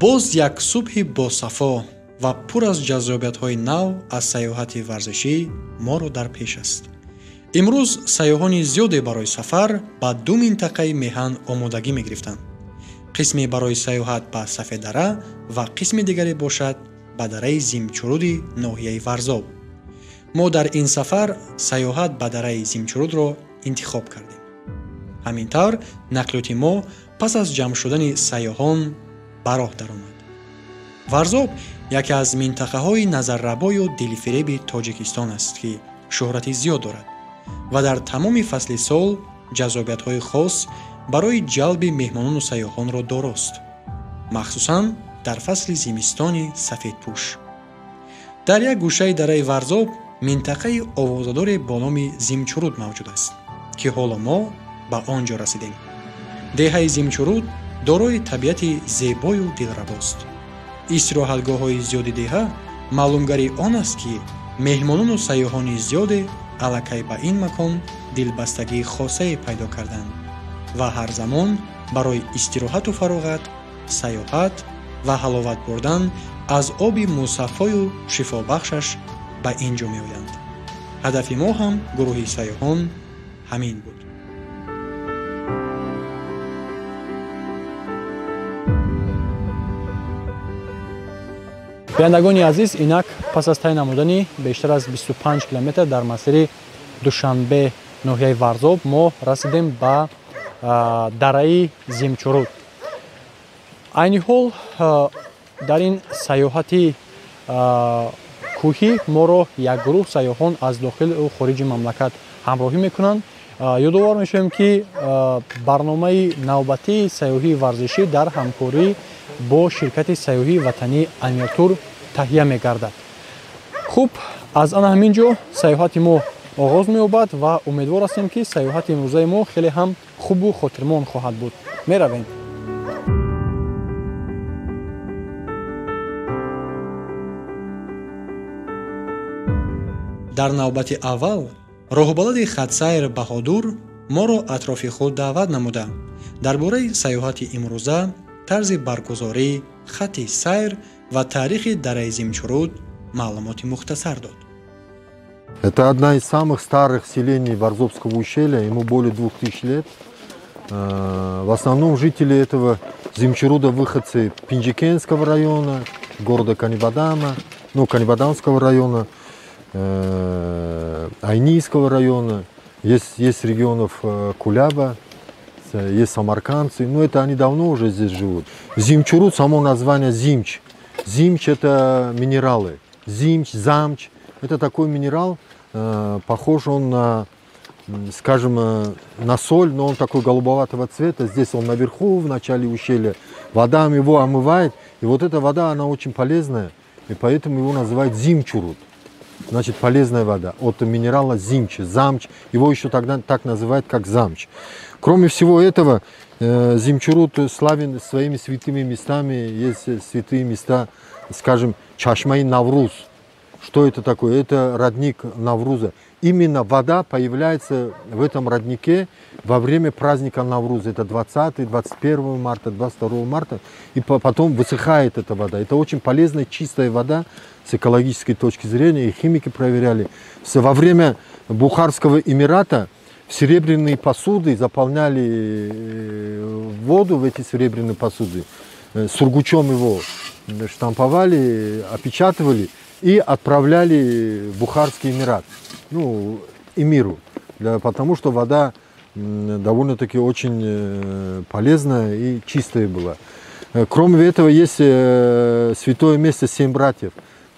Боз як субҳи босафо ва пур аз ҷаззобиятҳои нав аз сайёҳати варзишӣ моро дар пеш аст. Имрӯз сайёҳони зиёде барои сафар ба ду минтақаи меҳан омодагӣ мегирифтанд. Қисме барои сайёҳат ба Сафеддара ва қисми дигаре бошад ба дараи Зимчуруди ноҳияи Варзоб. Мо дар ин сафар сайёҳат ба дараи Зимчурудро интихоб кардем. Ҳамин тавр нақлиёти мо пас аз ҷамъ шудани сайёҳон ба роҳ даромад. Варзоб яке аз минтақаҳои назаррабою дилфиреби Тоҷикистон аст, ки шӯҳрати зиёд дорад ва дар тамоми фасли сол ҷаззобиятҳои хос барои ҷалби меҳмонону сайёҳонро дорост, махсусан дар фасли зимистони сафедпӯш. Дар як гӯшаи дараи Варзоб минтақаи овозадоре бо номи Зимчуруд мавҷуд аст, ки ҳоло мо ба он ҷо расидем. Деҳаи Зимчуруд дорои табиати зебою дилрабост. Истироҳатгоҳҳои зиёди деҳа маълумгари он аст, ки меҳмонону сайёҳони зиёде аллакай ба ин макон дилбастагии хосае пайдо карданд ва ҳар замон барои истироҳату фароғат, сайёҳат ва ҳаловат бурдан аз оби мусаффою шифобахшаш ба ин ҷо меоянд. Ҳадафи мо ҳам гурӯҳи сайёҳон ҳамин буд. Бинандагони азиз, инак пас аз тай намудани бештар аз 25 километр дар масири Душанбе ноҳияи Варзоб мо расидем ба дараи Зимчуруд. Айни ҳол дар ин сайёҳати кӯҳӣ моро як гурӯҳ сайёҳон аз дохилу хориҷи мамлакат ҳамроҳӣ мекунанд. Ёдовар мешавем, ки барномаи навбатии сайёҳии варзишӣ дар ҳамкорӣ бо ширкати сайёҳии ватании Амиртур таҳия мегардад. Хуб, аз ана ҳамин ҷо сайёҳати мо оғоз меёбад ва умедвор ҳастем, ки сайёҳати имрӯзаи мо хеле ҳам хубу хотирмон хоҳад буд. Меравем. Дар навбати аввал роҳбалади хатсайр Баҳодур моро атрофи худ даъват намуда дар бораи сайёҳати имрӯза, тарзи баргузорӣ, хатти сайр ва таърихи дараи Зимчуруд маълумоти мухтасар дод. Это одна из самых старых селений Варзобского ущелья, ему более 2000 лет. В основном жители этого Зимчуруда выходцы Пинджикенского района, города Канибадама, ну, Канибадамского района, Айнийского района, есть регионов Куляба, есть самаркандцы, но это они давно уже здесь живут. Зимчуруд, само название Зимч. Зимч – это минералы. Зимч, замч – это такой минерал, похож он на, скажем, на соль, но он такой голубоватого цвета. Здесь он наверху, в начале ущелья. Вода его омывает, и вот эта вода, она очень полезная, и поэтому его называют Зимчуруд. Значит, полезная вода от минерала зимч, замч. Его еще тогда так называют, как замч. Кроме всего этого, Зимчуруд славен своими святыми местами. Есть святые места, скажем, Чашмаи Навруз. Что это такое? Это родник Навруза. Именно вода появляется в этом роднике во время праздника Навруза. Это 20, 21 марта, 22 марта. И потом высыхает эта вода. Это очень полезная, чистая вода с экологической точки зрения. И химики проверяли. Во время Бухарского Эмирата в серебряные посуды заполняли воду в эти серебряные посуды. Сургучом его штамповали, опечатывали и отправляли в Бухарский Эмират, ну, эмиру, потому что вода довольно-таки очень полезная и чистая была. Кроме этого, есть святое место «Семь братьев».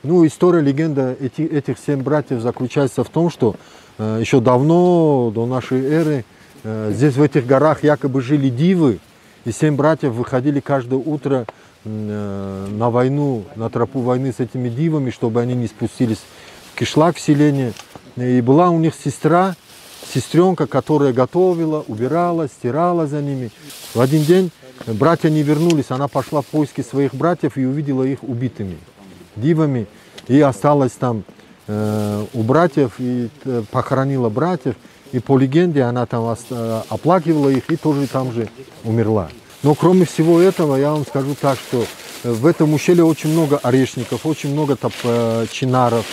Ну, история, легенда этих «Семь братьев» заключается в том, что еще давно, до нашей эры, здесь в этих горах якобы жили дивы, и 7 братьев выходили каждое утро на войну, на тропу войны с этими дивами, чтобы они не спустились в кишлак, в селение. И была у них сестра, сестренка, которая готовила, убирала, стирала за ними. В один день братья не вернулись, она пошла в поиски своих братьев и увидела их убитыми дивами. И осталась там у братьев, и похоронила братьев. И по легенде она там оплакивала их и тоже там же умерла. Но кроме всего этого, я вам скажу так, что в этом ущелье очень много орешников, очень много чинаров.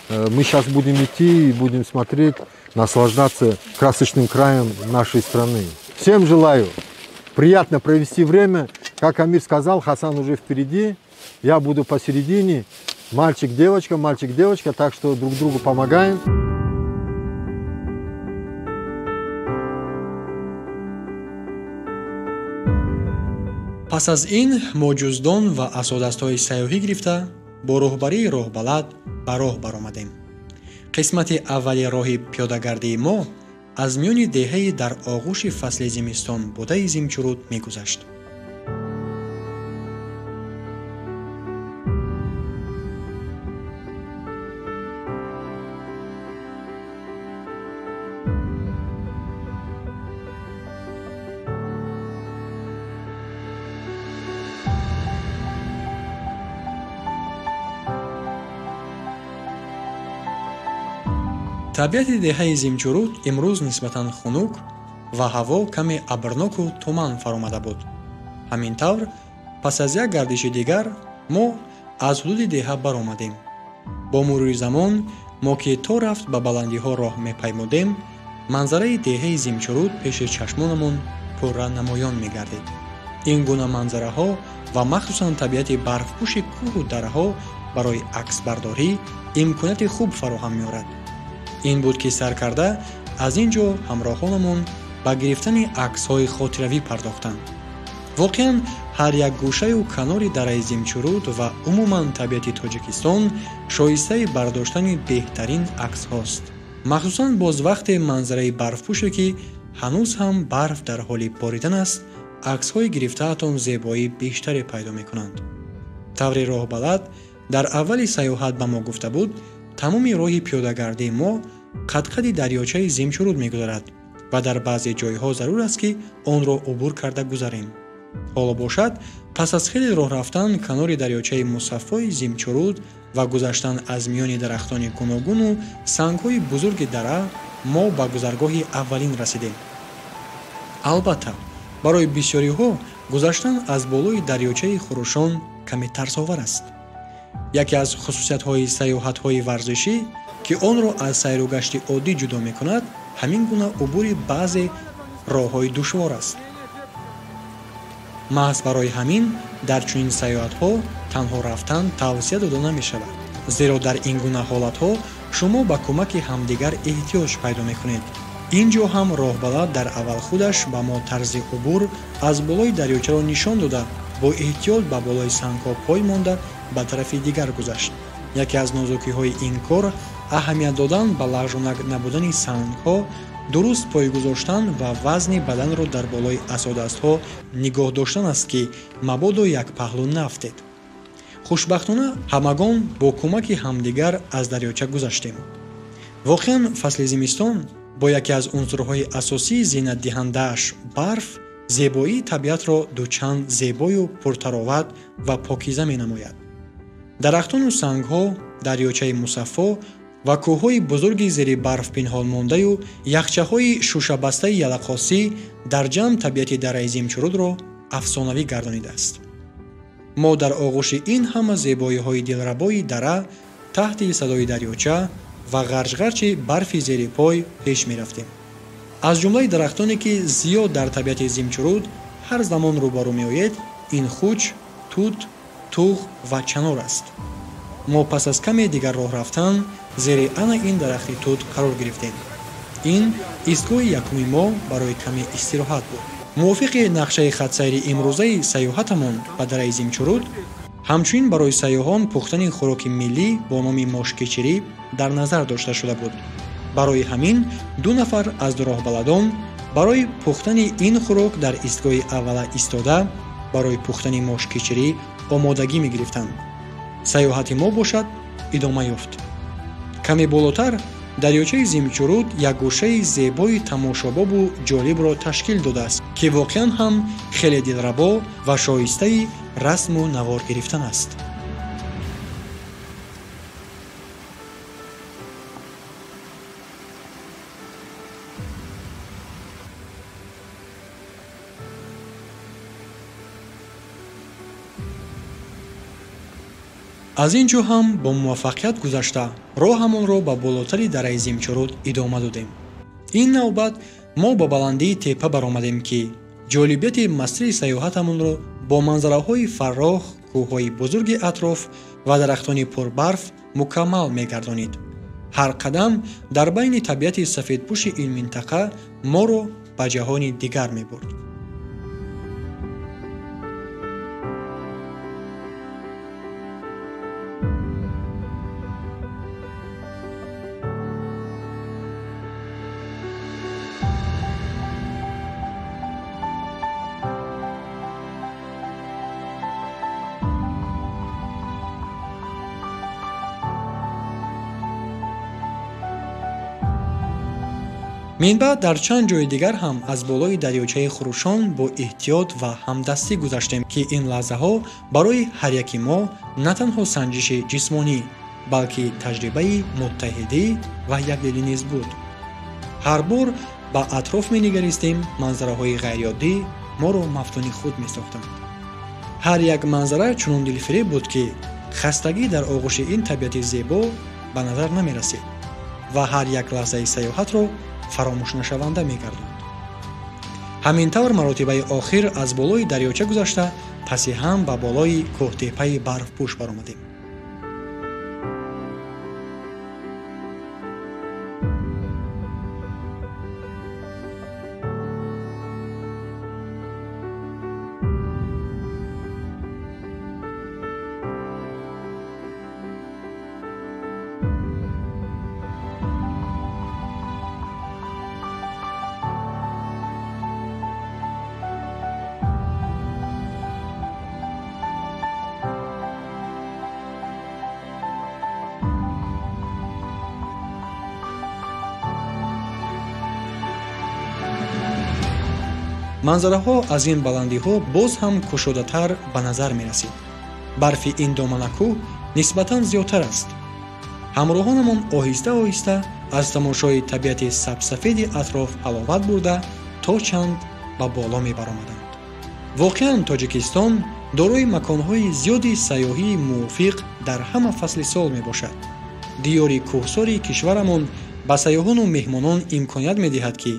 Мы сейчас будем идти и будем смотреть, наслаждаться красочным краем нашей страны. Всем желаю приятно провести время. Как Амир сказал, Хасан уже впереди, я буду посередине. Мальчик, девочка, мальчик, девочка, так что друг другу помогаем. Пас аз ин мо ҷуздон ва асодастҳои сайёҳӣ гирифта бо роҳбарии роҳбалад ба роҳ баромадем. Қисмати аввали роҳи пиёдагардии мо аз миёни деҳаи дар оғӯши фасли зимистон будаи Зимчуруд мегузашт. Табиати деҳаи Зимчуруд имрӯз нисбатан хунук ва ҳаво каме абрноку туман фаромада буд. Ҳамин тавр, пас аз як гардиши дигар мо аз ҳудуди деҳа баромадем. Бо мурури замон мо ки то рафт ба баландиҳо роҳ мепаймудем, манзараи деҳаи Зимчуруд пеши чашмонамон пурра намоён мегардид. Ин гуна манзараҳо ва махсусан табиати барфпӯши кӯҳу дараҳо барои аксбардорӣ имконияти хуб фароҳам меорад. Ин буд ки саркарда аз ин ҷо ҳамроҳонамон ба гирифтани аксҳои хотиравӣ пардохтанд. Воқеан ҳар як гӯшаю канори дараи Зимчуруд ва умуман табиати Тоҷикистон шоистаи бардоштани беҳтарин аксҳост. Махсусан боз вақте манзараи барфпӯше ки ҳанӯз ҳам барф дар ҳоли боридан аст, аксҳои гирифтаатон зебоии бештаре пайдо мекунанд. Таври роҳбалад дар аввали сайёҳат ба мо гуфта буд, тамоми роҳи пиёдагардии мо қадқади дарёчаи Зимчуруд мегузарад ва дар баъзе ҷойҳо зарур аст, ки онро убур карда гузарем. Ҳоло бошад, пас аз хеле роҳ рафтан канори дарёчаи мусаффои Зимчуруд ва гузаштан аз миёни дарахтони гуногуну сангҳои бузурги дара мо ба гузаргоҳи аввалин расидем. Албатта, барои бисёриҳо гузаштан аз болои дарёчаи хурӯшон каме тарсовар аст. Яке аз хусусиятҳои сайёҳатҳои варзишӣ, ки онро аз сайру гашти оддӣ ҷудо мекунад, ҳамин гуна убури баъзе роҳҳои душвор аст. Маҳз барои ҳамин дар чунин сайёҳатҳо танҳо рафтан тавсия дода намешавад, зеро дар ин гуна ҳолатҳо шумо ба кӯмаки ҳамдигар эҳтиёҷ пайдо мекунед. Ин ҷо ҳам роҳбалад дар аввал худаш ба мо тарзи убур аз болои дарёчаро нишон дода, бо эҳтиёт ба болои сангҳо пой монда ба тарафи дигар гузашт. Яке аз нозукиҳои ин кор аҳамият додан ба лағжонак набудани сангҳо, дуруст пой гузоштан ва вазни баданро дар болои асодастҳо нигоҳ доштан аст, ки мабодо як паҳлӯ нафтед. Хушбахтона ҳамагон бо кӯмаки ҳамдигар аз дарёча гузаштем. Воқеан фасли зимистон бо яке аз унсурҳои асосии зинатдиҳандааш барф зебоии табиатро дучанд зебою пуртароват ва покиза менамояд. Дарахтону сангҳо, дарёчаи мусаффо ва кӯҳҳои бузурги зери барф пинҳон мондаю яхчаҳои шушабастаи ялақосӣ дар ҷамъ табиати дараи Зимчурудро афсонавӣ гардонидааст. Мо дар оғӯши ин ҳама зебоиҳои дилрабои дара таҳти садои дарёча ва ғарҷғарҷи барфи зери пой пеш мерафтем. Аз ҷумлаи дарахтоне ки зиёд дар табиати Зимчуруд ҳар замон рӯбарӯ меоед, ин хуч, тут, туғ ва чанор аст. Мо пас аз каме дигар роҳ рафтан зери ана ин дарахти тут қарор гирифтем. Ин истгоҳи якуми мо барои каме истироҳат буд. Мувофиқи нақшаи хатсайри имрӯзаи сайёҳатамон ба дараи Зимчуруд, ҳамчунин барои сайёҳон пухтани хӯроки миллӣ бо номи мошкечирӣ дар назар дошта шуда буд. Барои ҳамин ду нафар аз роҳбаладон барои пухтани ин хӯрок дар истгоҳи аввала истода барои пухтани мошкечирӣ омодагӣ мегирифтанд. Сайёҳати мо бошад идома ёфт. Каме болотар дарёчаи Зимчуруд як гӯшаи зебои тамошобобу ҷолибро ташкил додааст, ки воқеан ҳам хеле дилрабо ва шоистаи расму навор гирифтан аст. Аз ин ҷо ҳам бо муваффақият гузашта роҳамонро ба болотари дараи Зимчуруд идома додем. Ин навбат мо ба баландии теппа баромадем, ки ҷолибияти масири сайёҳатамонро бо манзараҳои фаррох, кӯҳҳои бузурги атроф ва дарахтони пурбарф мукаммал мегардонид. Ҳар қадам дар байни табиати сафедпӯши ин минтақа моро ба ҷаҳони дигар мебурд. Минбаъд дар чанд ҷои дигар ҳам аз болои дарёчаи Хурӯшон бо эҳтиёт ва ҳамдастӣ гузаштем, ки ин лаҳзаҳо барои ҳар яки мо на танҳо санҷиши ҷисмонӣ, балки таҷрибаи муттаҳидӣ ва якдилӣ низ буд. Ҳар бор ба атроф менигаристем, манзараҳои ғайриоддӣ моро мафтуни худ месохтанд. Ҳар як манзара чунон дилфиреб буд, ки хастагӣ дар оғӯши ин табиати зебо ба назар намерасид ва ҳар як лаҳзаи сайёҳатро фаромӯшнашаванда мегардонд. Ҳамин тавр маротибаи охир аз болои дарёча гузашта, паси ҳам ба болои кӯҳтеппаи барфпӯш баромадем. Манзараҳо аз ин баландиҳо боз ҳам кушодатар ба назар мерасид. Барфи ин доманакӯҳ нисбатан зиёдтар аст. Ҳамроҳонамон оҳиста-оҳиста аз тамошои табиати сабсафеди атроф ҳаловат бурда то чанд ба боло мебаромаданд. Воқеан Тоҷикистон дорои маконҳои зиёди сайёҳии мувофиқ дар ҳама фасли сол мебошад. Диёри кӯҳсори кишварамон ба сайёҳону меҳмонон имконият медиҳад, ки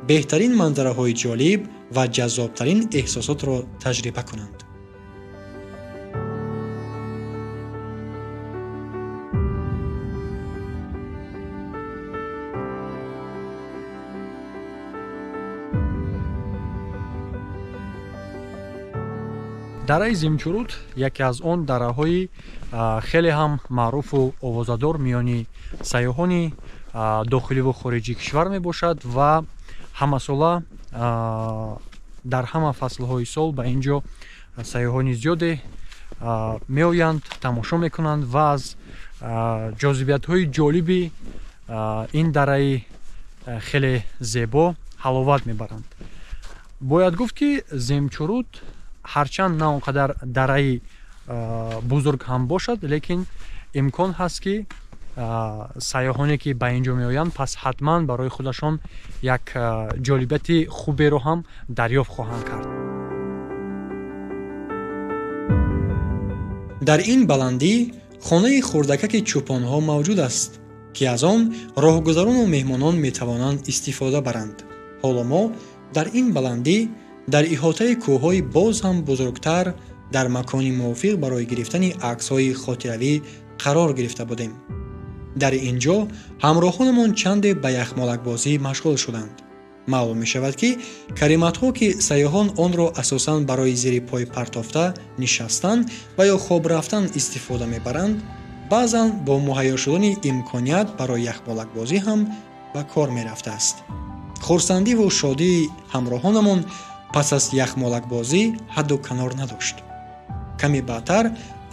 беҳтарин манзараҳои ҷолиб ва ҷаззобтарин эҳсосотро таҷриба кунанд. Дараи Зимчуруд яке аз он дараҳои хеле ҳам маъруфу овозадор миёни сайёҳони дохиливу хориҷии кишвар мебошад ва ҳамасола дар ҳама фаслҳои сол ба ин ҷо сайёҳони зиёде меоянд, тамошо мекунанд ва аз ҷозибиятҳои ҷолиби ин дараи хеле зебо ҳаловат мебаранд. Бояд гуфт, ки Зимчуруд ҳарчанд на он қадар дараи бузург ҳам бошад, лекин имкон ҳаст, ки сайёҳоне ки ба ин ҷо меоянд, пас ҳатман барои худашон як ҷолибияти хуберо ҳам дарёфт хоҳанд кард. Дар ин баландӣ хонаи хурдакаки чӯпонҳо мавҷуд аст, ки аз он роҳгузарону меҳмонон метавонанд истифода баранд. Ҳоло мо дар ин баландӣ дар иҳотаи кӯҳҳои боз ҳам бузургтар дар макони мувофиқ барои гирифтани аксҳои хотиравӣ қарор гирифта будем. Дар ин ҷо ҳамроҳонамон чанде ба яхмолакбозӣ машғул шуданд. Маълум мешавад, ки кариматҳо, ки сайёҳон онро асосан барои зери пой партофта нишастан ва ё хоб рафтан истифода мебаранд, баъзан бо муҳайё шудани имконият барои яхмолакбозӣ ҳам ба кор мерафтааст. Хурсандиву шодии ҳамроҳонамон пас аз яхмолакбозӣ ҳадду канор надошт. Каме баъдтар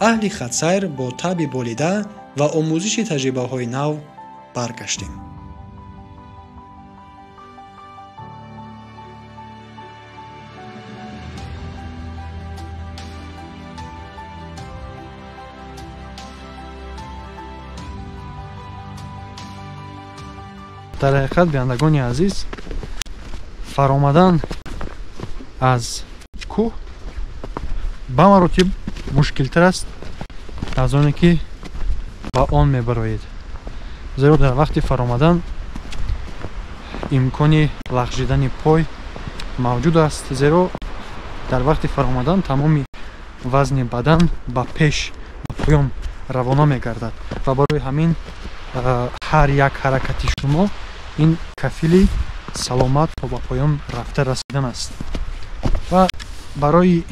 аҳли хатсайр бо таъби болида ва омӯзиши таҷрибаҳои нав баргаштем. Дар ҳақиқат, бинандагони азиз, фаромадан аз кӯҳ ба маротиб мушкилтар аст аз оне ки ба он мебароед, зеро дар вақти фаромадан имкони лағжидани пой мавҷуд аст, зеро дар вақти фаромадан тамоми вазни бадан ба пеш, ба поён равона мегардад ва барои ҳамин ҳар як ҳаракати шумо ин кафили саломат то ба поён рафта расидан аст. Ва барои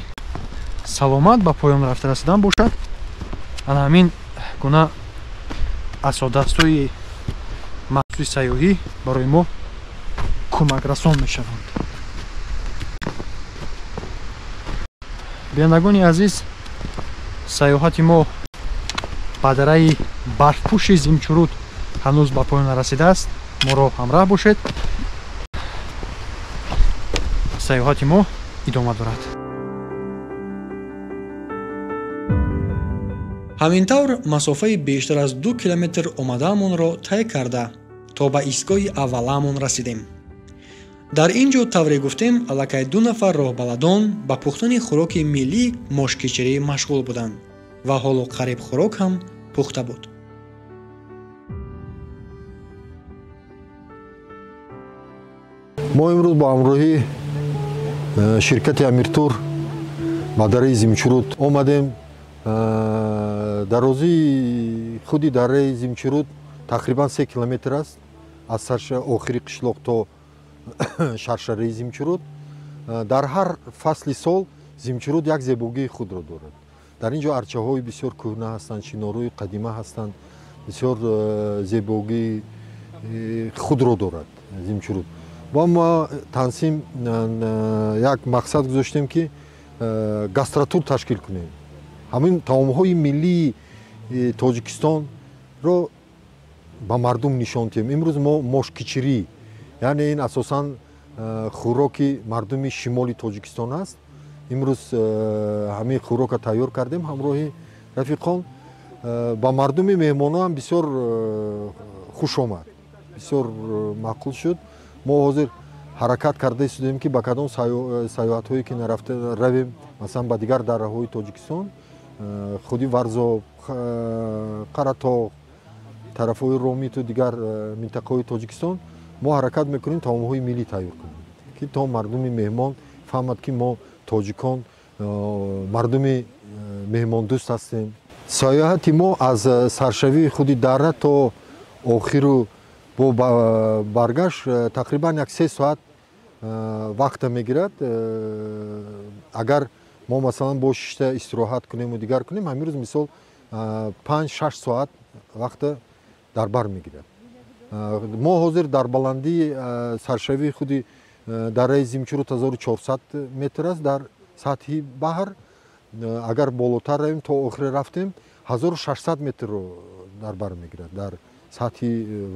саломат ба поён рафта расидан бошад, ана ҳамин гуна асодастҳои махсуси сайёҳӣ барои мо кӯмакрасон мешаванд. Бинандагони азиз, сайёҳати мо ба дараи барфпӯши Зимчуруд ҳанӯз ба поён нарасидааст. Моро ҳамроҳ бошед, сайёҳати мо идома дорад. Ҳамин тавр масофаи бештар аз 2 километр омадаамонро тай карда то ба истгоҳи аввалаамон расидем. Дар ин ҷо тавре гуфтем, аллакай 2 нафар роҳбаладон ба пухтани хӯроки миллии мошкичирӣ машғул буданд ва ҳоло қариб хӯрок ҳам пухта буд. Мо имрӯз бо ҳамроҳии ширкати Амиртур ба дараи Зимчуруд омадем. Дарозии худи дараи Зимчуруд тақрибан 3 километр аст, аз охири қишлоқ то шаршараи Зимчуруд. Дар ҳар фасли сол Зимчуруд як зебогии худро дорад. Дар ин ҷо арчаҳои бисёр кӯҳна ҳастанд, чинорҳои қадима ҳастанд, бисёр зебогии худро дорад Зимчуруд. Ва мо тансим як мақсад гузоштем, ки гастротур ташкил кунем. Ҳамин таомҳои миллии Тоҷикистонро ба мардум нишон диҳем. Имрӯз мо мошкичирӣ, яъне ин асосан хӯроки мардуми шимоли Тоҷикистон аст. Имрӯз ҳамин хӯрока тайёр кардем ҳамроҳи рафиқон. Ба мардуми меҳмонҳо ҳам бисёр хуш омад, бисёр маъқул шуд. Мо ҳозир ҳаракат карда истодем, ки ба кадом сайёҳатҳое ки нарафта равем, масалан ба дигар дараҳои Тоҷикистон, худи Варзоб, Қаратоғ, тарафҳои Ромиту дигар минтақаҳои Тоҷикистон мо ҳаракат мекунем таомҳои миллӣ тайёр кунем, ки то мардуми меҳмон фаҳмад, ки мо тоҷикон мардуми меҳмондӯст ҳастем. Сайёҳати мо аз саршавии худи дара то охиру бо баргашт тақрибан 1-3 соат вақта мегирад. Агар мо масалан бо шишта истироҳат кунему дигар кунем, ҳамин рӯз мисол 5-6 соат вақта дар бар мегирад. Мо ҳозир дар баландии саршавии худи дараи Зимчуруд 1400 метр аст дар сатҳи баҳр. Агар болотар равем, то охире рафтем, 1600 метрро дар бар мегирад дар сатҳи.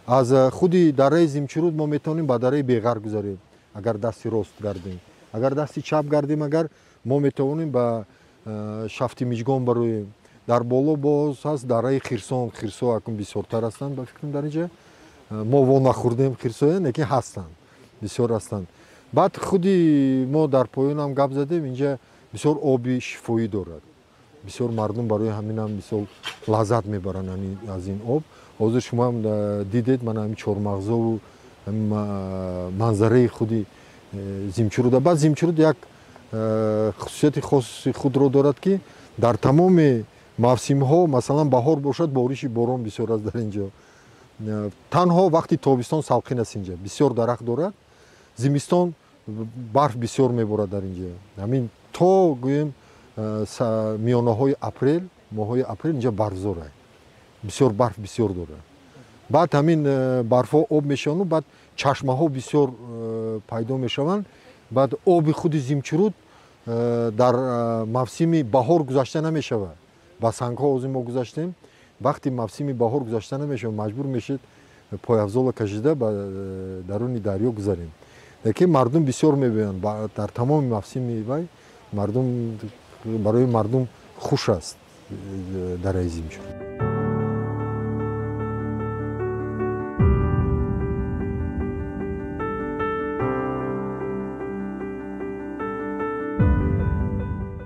Аз худи дараи Зимчуруд мо метавонем ба дараи Беғар гузарем, агар дасти рост гардем. Агар дасти чап гардем, агар мо метавонем ба шафти Миҷгон бароем. Дар боло боз ҳаст дараи Хирсон. Хирсо акун бисёртар ҳастанд ба фикрам дар инҷа. Мо во нахӯрдем хирсоя, лекин ҳастанд, бисёр ҳастанд. Баъд худи мо дар поёнам гап задем, инҷа бисёр оби шифоӣ дорад. Бисёр мардум барои ҳаминам бисёр лаззат мебаранд аз ин об. Ҳозир шумо ҳам дидед, мана ҳамин чормағзову манзараи худи Зимчуруда. Баъд Зимчуруд як хусусияти хоси худро дорад, ки дар тамоми мавсимҳо, масалан баҳор бошад, бориши борон бисёр аст дар ин ҷо. Танҳо вақти тобистон салқин аст инҷа, бисёр дарахт дорад. Зимистон барф бисёр меборад дар ин ҷо. Ҳамин то гӯем миёнаҳои апрел, моҳҳои апрел инҷа барфзор аст, бисёр барф бисёр дорад. Баъд ҳамин барфҳо об мешаванду баъд чашмаҳо бисёр пайдо мешаванд. Баъд оби худи Зимчуруд дар мавсими баҳор гузашта намешавад. Ба сангҳо ҳозир мо гузаштем, вақти мавсими баҳор гузашта намешавад, маҷбур мешед пойафзола кашида ба даруни дарё гузарем. Лекин мардум бисёр мебиёянд дар тамоми мавсими вай, мардум барои мардум хуш аст дараи Зимчуруд.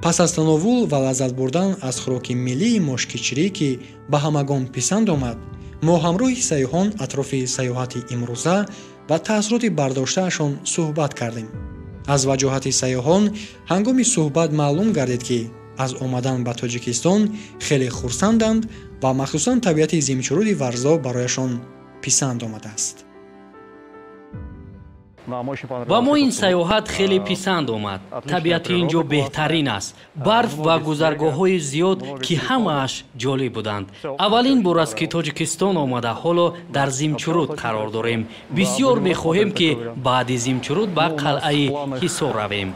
Пас аз тановул ва лаззат бурдан аз хӯроки миллии мошкичирӣ, ки ба ҳамагон писанд омад, мо ҳамроҳи сайёҳон атрофи сайёҳати имрӯза ва таассуроти бардоштаашон суҳбат кардем. Аз ваҷоҳати сайёҳон ҳангоми суҳбат маълум гардид, ки аз омадан ба Тоҷикистон хеле хурсанданд ва махсусан табиати Зимчуруди Варзоб барояшон писанд омадааст. Ба мо ин сайёҳат хеле писанд омад. Табиати ин ҷо беҳтарин аст. Барф ва гузаргоҳҳои зиёд, ки ҳамааш ҷолиб буданд. Аввалин бор аст, ки Тоҷикистон омада, ҳоло дар Зимчуруд қарор дорем. Бисёр мехоҳем, ки баъди Зимчуруд ба қалъаи Ҳисор равем.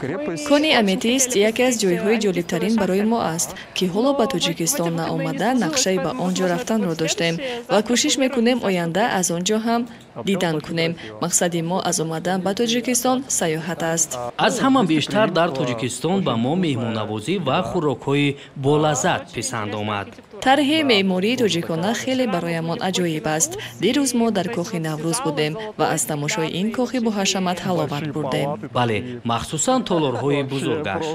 Кони Аметист яке аз ҷойҳои ҷолибтарин барои мо аст, ки ҳоло ба Тоҷикистон наомада нақшаи ба он ҷо рафтанро доштем ва кӯшиш мекунем оянда аз он ҷо ҳам дидан кунем. Мақсади мо аз омадан ба Тоҷикистон сайёҳат аст. Аз ҳама бештар дар Тоҷикистон ба мо меҳмоннавозӣ ва хӯрокҳои болаззат писанд омад. Тарҳи меъмории тоҷикона хеле бароямон аҷоиб аст. Дирӯз мо дар кохи Наврӯз будем ва аз тамошои ин кохи боҳашамат ҳаловат бурдем. Бале, махсусан толорҳои бузургаш.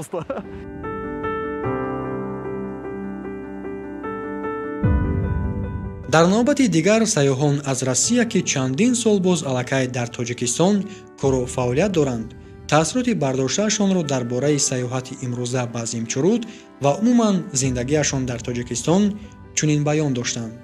Дар навбати дигар сайёҳон аз Россия, ки чандин сол боз аллакай дар Тоҷикистон кору фаъолият доранд, таассуроти бардоштаашонро дар бораи сайёҳати имрӯза ба Зимчуруд ва умуман зиндагиашон дар Тоҷикистон чунин баён доштанд.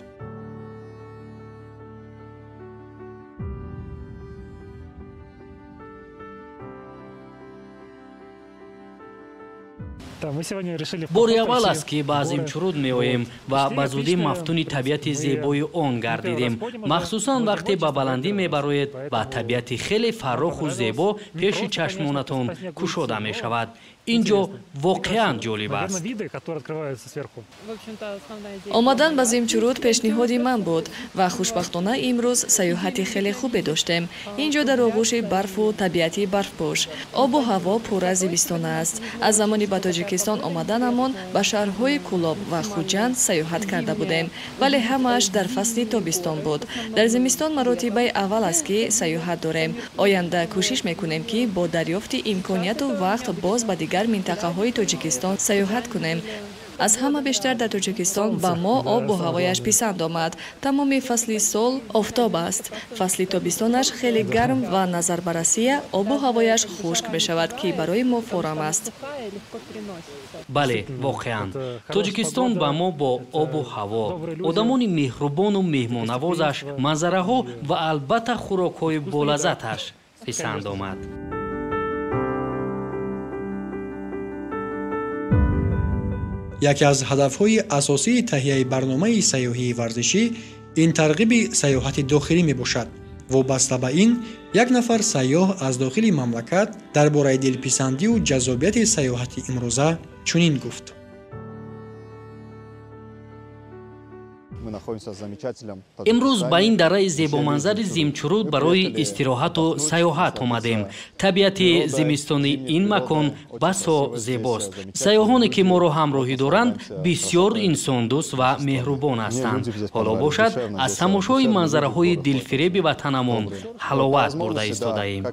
Бори аввал аст, ки ба Зимчуруд меоем ва ба зудӣ мафтуни табиати зебои он гардидем. Махсусан вақте ба баландӣ мебароед ва табиати хеле фарроху зебо пеши чашмонатон кушода мешавад. Ин ҷо воқеан ҷолиб аст. Омадан ба Зимчуруд пешниҳоди ман буд ва хушбахтона имрӯз сайёҳати хеле хубе доштем. Ин ҷо дар оғӯши барфу табиати барфпӯш. Обу ҳаво пурра зимистона аст. Аз замони ба Тоҷикистон омаданамон ба шаҳрҳои Кӯлоб ва Хуҷанд сайёҳат карда будем, вале ҳамааш дар фасли тобистон буд. Дар зимистон маротибаи аввал аст, ки сайёҳат дорем. Оянда кӯшиш мекунем, ки бо дарёфти имконияту вақт боз ба дигар минтақаҳои Тоҷикистон сайёҳат кунем. Аз ҳама бештар дар Тоҷикистон ба мо обу ҳавояш писанд омад. Тамоми фасли сол офтоб аст. Фасли тобистонаш хеле гарм ва назар ба Россия обу ҳавояш хушк мешавад, ки барои мо форам аст. Бале, воқеан Тоҷикистон ба мо бо обу ҳаво, одамони меҳрубону меҳмоннавозаш, манзараҳо ва албатта хӯрокҳои болаззаташ писанд омад. Яке аз ҳадафҳои асосии таҳияи барномаи сайёҳии варзишӣ ин тарғиби сайёҳати дохилӣ мебошад. Вобаста ба ин, як нафар сайёҳ аз дохили мамлакат дар бораи дилписандию ҷаззобияти сайёҳати имрӯза чунин гуфт. Имрӯз ба ин дараи зебоманзари Зимчуруд барои истироҳату сайёҳат омадем. Табиати зимистони ин макон басо зебост. Сайёҳоне, ки моро ҳамроҳӣ доранд, бисёр инсондӯст ва меҳрубон ҳастанд. Ҳоло бошад, аз тамошои манзараҳои дилфиреби ватанамон ҳаловат бурда истодаем.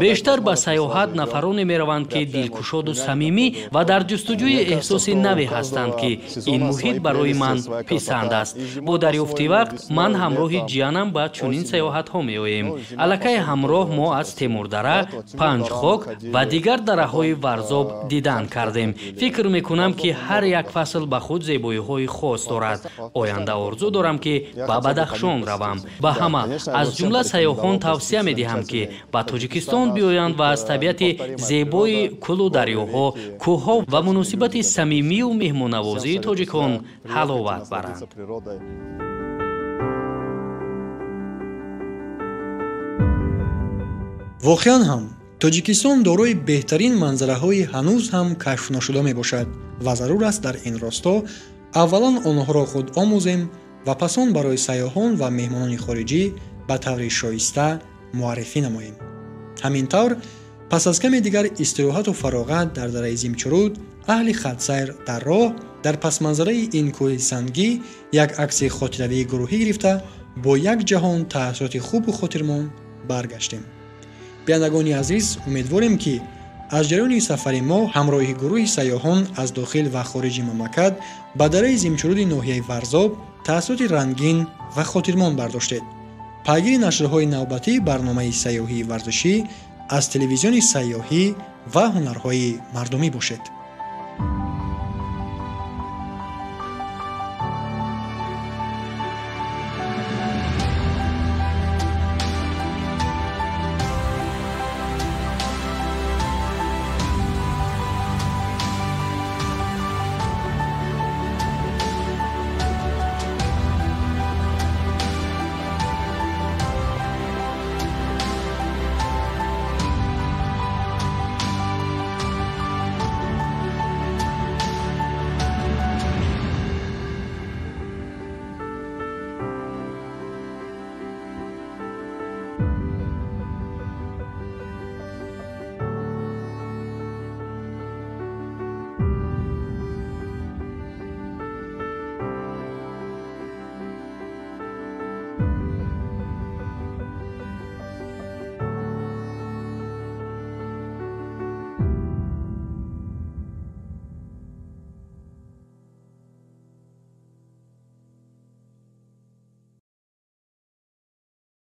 Бештар ба сайёҳат нафароне мераванд, ки дилкушоду самимӣ ва дар ҷустуҷӯи эҳсоси наве ҳастанд, ки ин муҳит барои ман писанд аст. Бо дарёфти вақт ман ҳамроҳи ҷиянам ба чунин сайёҳатҳо меоем. Аллакай ҳамроҳ мо аз Темурдара, Панҷхок ва дигар дараҳои Варзоб дидан кардем. Фикр мекунам, ки ҳар як фасл ба худ зебоиҳои хос дорад. Оянда орзу дорам, ки ба Бадахшон равам. Ба ҳама, аз ҷумла сайёҳон тавсия медиҳам, ки ба Тоҷикистон биёянд ва аз табиати зебои кӯлу дарёҳо, кӯҳҳо ва муносибати самимию меҳмоннавозии тоҷикон ҳаловат баранд. Воқеан ҳам Тоҷикистон дорои беҳтарин манзараҳои ҳанӯз ҳам кашфношуда мебошад ва зарур аст дар ин росто аввалан онҳоро худ омӯзем ва пас он барои сайёҳон ва меҳмонони хориҷӣ ба таври шоиста муаррифӣ намоем. Ҳамин тавр, пас аз каме дигар истироҳату фароғат дар дараи Зимчуруд, аҳли хатсайр дар роҳ дар пасманзараи ин кӯҳи сангӣ як акси хотиравии гурӯҳӣ гирифта бо як ҷаҳон таассуроти хубу хотирмон баргаштем. Бинандагони азиз, умедворем, ки Аз ҷараёни сафари мо ҳамроҳи гурӯҳи сайёҳон аз дохил ва хориҷи мамлакат ба дараи Зимчуруди ноҳияи Варзоб таассуроти рангин ва хотирмон бардоштед. Пайгири нашрҳои навбатии барномаи сайёҳии варзишӣ аз телевизиони сайёҳӣ ва ҳунарҳои мардумӣ бошед.